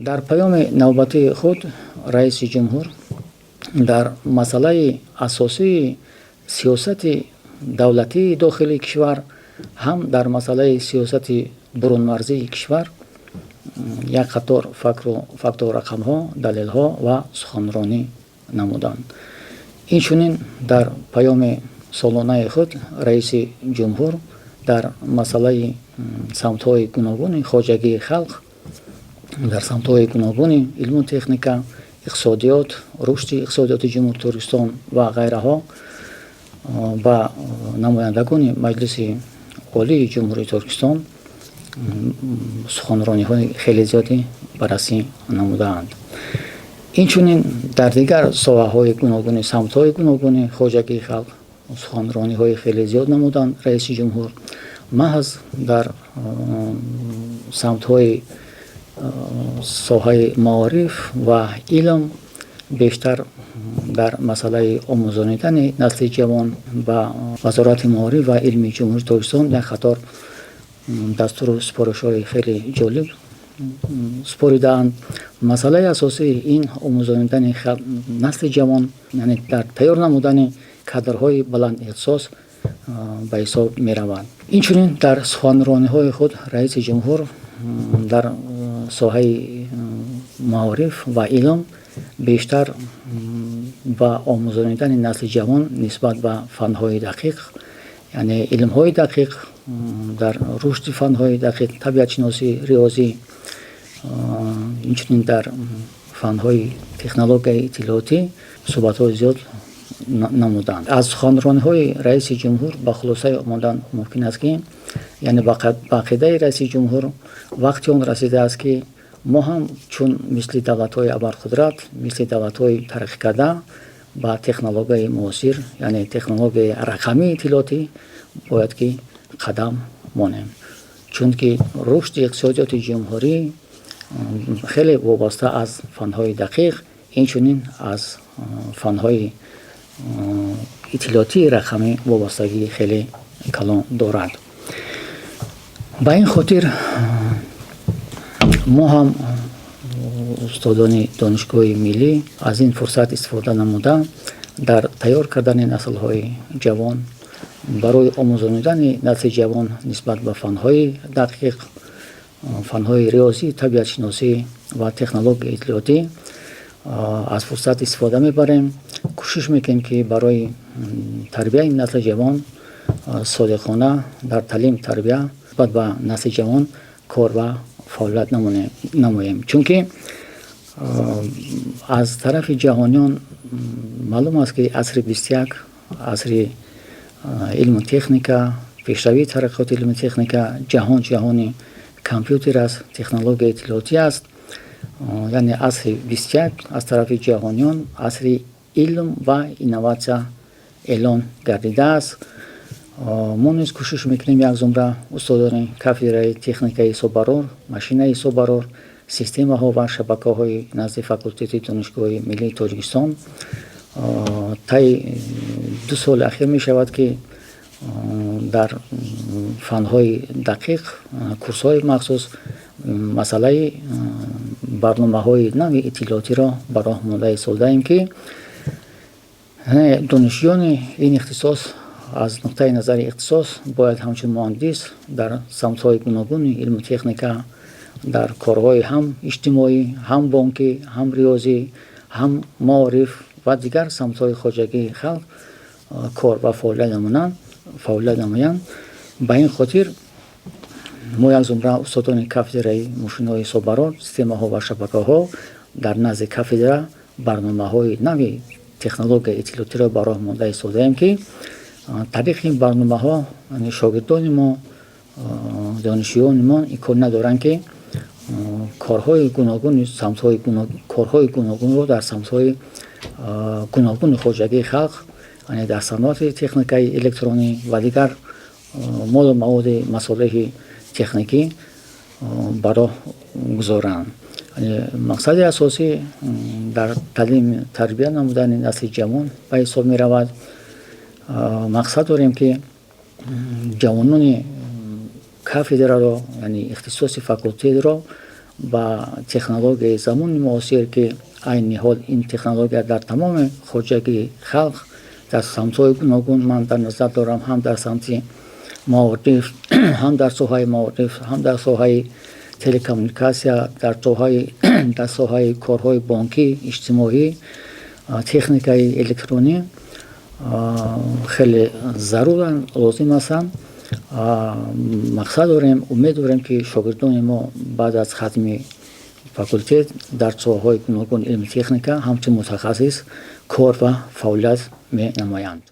Дар паёми навбатии худ раиси ҷумҳур дар масъалаи асосии сиёсати давлатии дохилии кишвар, ҳам дар масъалаи сиёсати бурунмарзии кишвар як қатор факту рақамҳо, далелҳо ва суханронӣ намуданд. Инчунин дар паёми солонаи худ раиси ҷумҳур дар масъалаи самтҳои гуногуни хоҷагии халқ, дар самтҳои гуногуни илму техника, иқтисодиёт, рушди иқтисодиёти Ҷумҳурии Тоҷикистон ва ғайраҳо ба намояндагони Маҷлиси Олии Ҷумҳурии Тоҷикистон суханрониҳои хеле зиёде баррасӣ намудаанд. Инчунин дар дигар соҳаҳои гуногуни, самтҳои гуногуни хоҷагии халқ суханрониҳои хеле зиёд намуданд раиси ҷумҳур. Маҳз дар самтҳои соҳаи маориф ва илм, бештар дар масъалаи омӯзонидани насли ҷавон ба Вазорати маориф ва илми Ҷумҳурии Тоҷикистон як қатор дастуру супоришҳои хеле ҷолиб супоридаанд. Масъалаи асосии ин омӯзонидани насли ҷавон, яъне дар тайёр намудани кадрҳои баландихтисос ба ҳисоб меравад. Инчунин дар суханрониҳои худ раиси ҷумҳур дар соҳаи маориф ва илм бештар ба омӯзонидани насли ҷавон нисбат ба фанҳои дақиқ, яъне илмҳои дақиқ, дар рушди фанҳои дақиқ, табиатшиносӣ, риёзӣ, инчунин дар фанҳои технологияи иттилоотӣ суҳбатҳои зиёд намуданд. Аз суханрониҳои раиси ҷумҳур ба хулосае омадан мумкин аст, ки яъне ба ақидаи раиси ҷумҳур вақти он расидааст, ки мо ҳам чун мисли давлатҳои абарқудрат, мисли давлатҳои тараққикарда ба технологияи муосир, яъне технологияи рақамии иттилоотӣ бояд ки қадам монем, чунки рушди иқтисодиёти ҷумҳурӣ хеле вобаста аз фанҳои дақиқ, инчунин аз фанҳои иттилоотии рақамӣ вобастагии хеле калон дорад. Ба ин хотир мо ҳам, устодони Донишгоҳи миллӣ, аз ин фурсат истифода намуда, дар тайёр кардани наслҳои ҷавон, барои омӯзонидани насли ҷавон нисбат ба фанҳои дақиқ, фанҳои риёзӣ, табиатшиносӣ ва технологияи иттилоотӣ аз фурсат истифода мебарем. Кӯшиш мекунем, ки барои тарбияи насли ҷавон содиқона дар таълим тарбия нисбат ба насли ҷавон кор ва фаъолият намоем, чунки аз тарафи ҷаҳониён маълум аст, ки асри 21 асри илму техника, пешравии тараққиёти илму техника, ҷаҳон ҷаҳони компютер аст, технологияи иттилоотӣ аст. Яъне асри 21 аз тарафи ҷаҳониён асри илм ва инноватсия эълон гардидааст. Мо низ кӯшиш мекунем, як зумра устодони кафедраи техникаи ҳисоббарор, машинаи ҳисоббарор, системаҳо ва шабакаҳои назди факултети Донишгоҳи миллии Тоҷикистон, таи 2 соли ахир мешавад, ки дар фанҳои дақиқ курсҳои махсус, масъалаи барномаҳои нави иттилоотиро ба роҳ монда истодаем, ки донишҷӯёни ин ихтисос аз нуқтаи назари ихтисос бояд ҳамчун муҳандис дар самтҳои гуногуни илму техника, дар корҳои ҳам иҷтимоӣ, ҳам бонкӣ, ҳам риёзӣ, ҳам маориф ва дигар самтҳои хоҷагии халқ кор ва фаъолият намоянд. Ба ин хотир мо, як зумра устодони кафедраи мошинаҳои ҳисоббарор, системаҳо ва шабакаҳо, дар назди кафедра барномаҳои нави технологияи иттилоотиро ба роҳ монда истодаем, ки тариқи ин барномаҳо шогирдони мо, донишҷӯёни мо имкон надоранд, ки корҳои гуногуни самтҳои корҳои гуногунро дар самтҳои гуногуни хоҷагии халқ, яъне дар саноати техникаи электронӣ ва дигар молу маводи масолеҳи техникӣ ба роҳ гузоранд. Мақсади асосӣ дар таълим тарбия намудани насли ҷавон ба ҳисоб меравад. Мақсад дорем, ки ҷавонони кафедраро, яъне ихтисоси факултетро Ба технологияи замони муосир, ки айни ҳол ин технология дар тамоми хоҷагии халқ дар самтҳои гуногун, ман дар назар дорам ҳам дар самти маориф, ҳам дар соҳаи маориф, ҳам дар соҳаи телекоммуникатсия, дар соҳаи корҳои бонкӣ, иҷтимоӣ, техникаи электронӣ хеле заруранд, лозим ҳастанд. Мақсад дорем, умед дорем, ки шогирдони мо баъд аз хатми факултет дар соҳаҳои гуногуни илми техника ҳамчун мутахассис кор ва фаъолият менамоянд.